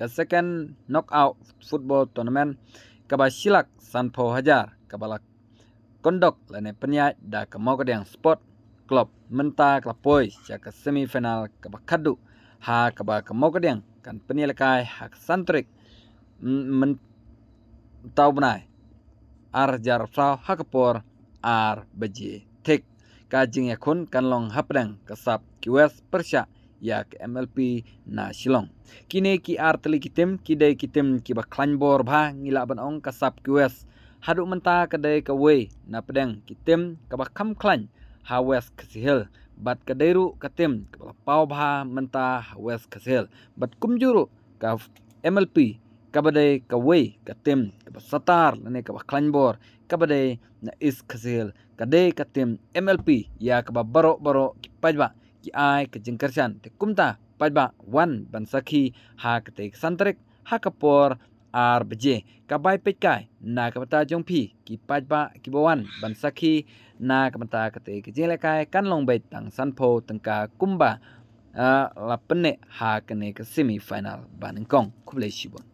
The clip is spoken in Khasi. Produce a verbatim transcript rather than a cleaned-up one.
Ka second knockout football tournament kaba shilak sanphew hajar kaba la kondok lane pynïaid da ka Mawkadiang Sport Club mynta ka la poi sha ka semi final kaba khatduh ha kaba ka Mawkadiang kan pynïalehkai ha ka san tarik mynta u bnai ar hajar arphew saw ha ka por ar baje thik. Ka jingïakhun kan long hapdeng ka sap ki West pyrshah ïa ka M L P na Shillong. Kine ki ar tylli ki tim ki dei ki tim kiba khlaiñ bor bha, ngi lah ban ong ka sap ki West haduh mynta ka dei kawei na pdeng ki tim kaba kham khlaiñ ha West Khasi Hills bad ka dei ruh ka tim kaba la paw bha mynta ha West Khasi Hills bad kumjuh ruh ka M L P kaba dei kawei ka tim kaba satar lane kaba khlaiñ bor kaba dei na East Khasi Hills, ka dei ka tim M L P ïa kaba baroh baroh ki paidbah ki ai ka jingkyrshan. Te kumta paidbah, wan ban sakhi ha katei ka san tarik ha ka por ar baje. Ka bai peitkai na ka bynta jong phi ki paidbah kiba wan ban sakhi na ka bynta katei ka jingïalehkai kan long beit tang sanphew tyngka kumba la pynneh ha kane ka semi final banyngkong. Khublei shibun.